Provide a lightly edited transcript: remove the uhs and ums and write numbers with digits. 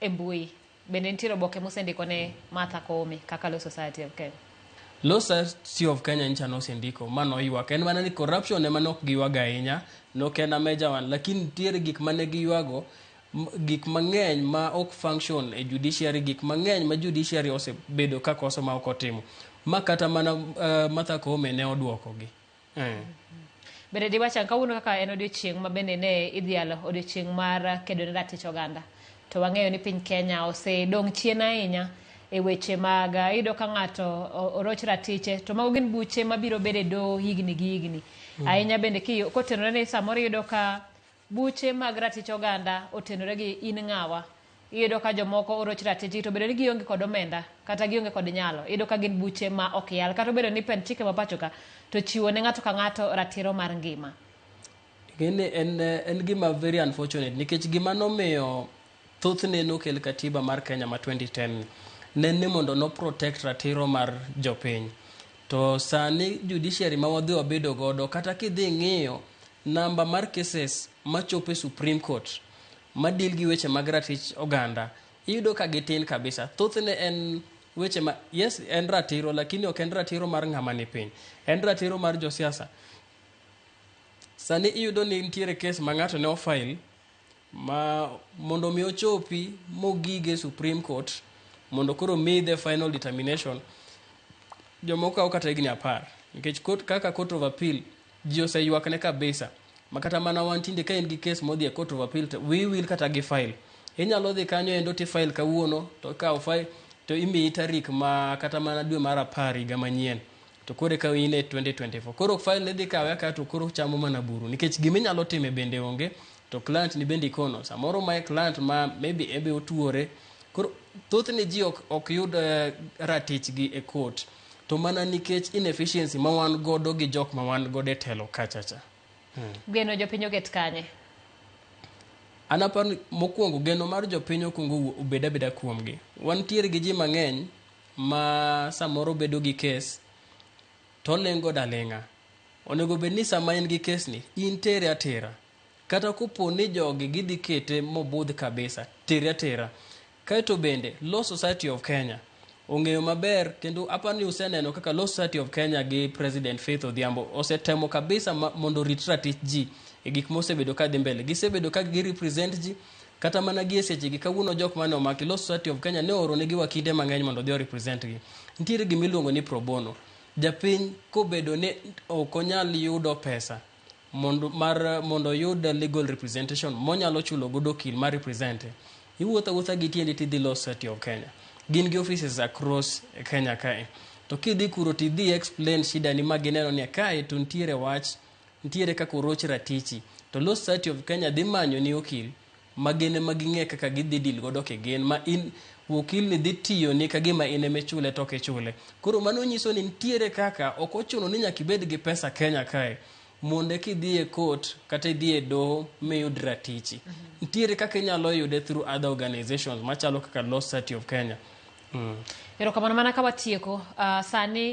e mbui. Bende nitiere oboke mosendiko ne Martha Koome kaka Law Society of Kenya. Law Society of Kenya ncha nosendiko ma noywak en mana ni corruption ema ne ok giywago ahinya nok en a major one lakini nitiere gik mane giywago gik mang'eny ma ok function e judiciary, gik mang'eny ma judiciary osebedo ka koso ma ok otimo ma kata mana Martha Koome ne oduokogi. Bende diwach ang' kawuono kaka en odiochieng' ma bende ne idhialo odiochieng' mar kedo ne ratich oganda. To wang'eyo ni piny Kenya osedong' chien ahinya e weche mag iyudo ka ng'ato oroch ratiche to mago gin buche mabiro bedo e doho higni gi higni. Ahinya bende kotenore ni samoro iyudo ka buche mag ratich oganda otenore gi in ng'awa. Iyudo ka jomoko oroch ratichgi to obedo ni gionge kod omenda kata gionge kod nyalo. Iyudo ka gin buche ma ok yal kata obedo ni pend chike ma pacho ka to chiwo ne ng'ato ka ng'ato ratiro mar ngima. Gini en gima very unfortunate nikech gima nomiyo thothne nokel katiba mar Kenya ma 2010 ni ne ni mondo no protect ratiro mar jopiny. To sani judiciary ma wadhi wabedo godo kata kidhi ng'iyo namba mar cases machopo e Supreme Court ma deal gi weche mag ratich oganda iyudo ka gitin kabisa. Thothne en weche ma yes en ratiro lakini ok en ratiro mar ng'ama ni piny. En ratiro mar josiasa. Sani iyudo ni nitiere kes ma ng'ato ne ofile ma mondo mi ochopi mogige Supreme Court mondo koro mi the final determination jomoko kawo kata higni 10 nikech court, kaka Court of Appeal ji oseywak ne kabisa ma kata mana wan tinde ka in gi kes modhi e Court of Appeal to wiyi wil kata gi file. Inyalo dhi kanyo endo ti file kawuono to ikawo file to imiyi tarik ma kata mana dwe mar 10 higa manyien to koro eka in e 2024 koro file ne dhi kawe akawa to koro chamo mana buru nikech giminyalo time bende onge to client ni bende ikono samoro mae client ma maybe ebe otuore koro thothne ji ok yud ratichgi e court to mana nikech inefficiency ma wan godo gi jok ma wan godo e telo kachacha. Geno jopiny oket kanye? An aparo ni mokwongo geno mar jopiny okwongo obed abeda kuomgi. Wantiere gi ji mang'eny ma samoro bedo gi kes to oling' godo aling'a. Onego bed ni sama in gi kes ni in tere atera. Kata kopo ni jogi gidhi kete mobudh kabisa, tere atera. Kaeto bende Law Society of Kenya ong'eyo maber kendo aparo ni useneno kaka Law Society of Kenya gi President Faith Odhiambo osetemo kabisa mondo orit ratich ji e gik mosebedo ka dhi mbele. Gisebedo ka gi represent ji kata mana gi e sechegi kawuono jok mane omaki Law Society of Kenya ne ooro negi wakinde mang'eny mondo odhi o represent gi. Nitiere gima iluongo ni pro bono. Japiny kobedo ni ok onyal yudo pesa mondo mar mondo oyud legal representation monyalo chulo godo okil mar represent iwuotho awuotha gi tiendi tidhi Law Society of Kenya. Gin gi offices across Kenya kae. To kidhi kuro tidhi explain shida ni ma gineno ni kae to nitiere wach nitiere kaka oroch ratichi to Law Society of Kenya dhi manyo ni okil ma gin ema ging'e kaka gidhi deal godo kigin ma in okil ni dhi tiyo ni ka gima in ema ichule to ok ichule. Koro mano nyiso ni nitiere kaka ok ochuno ni nyaka ibed gi pesa Kenya kae mondo eka idhi e court kata idhi e doho miyud ratichi. Nitiere kaka inyalo yude through other organizations machalo kaka Law Society of Kenya. Erokamano mana ka watieko sani.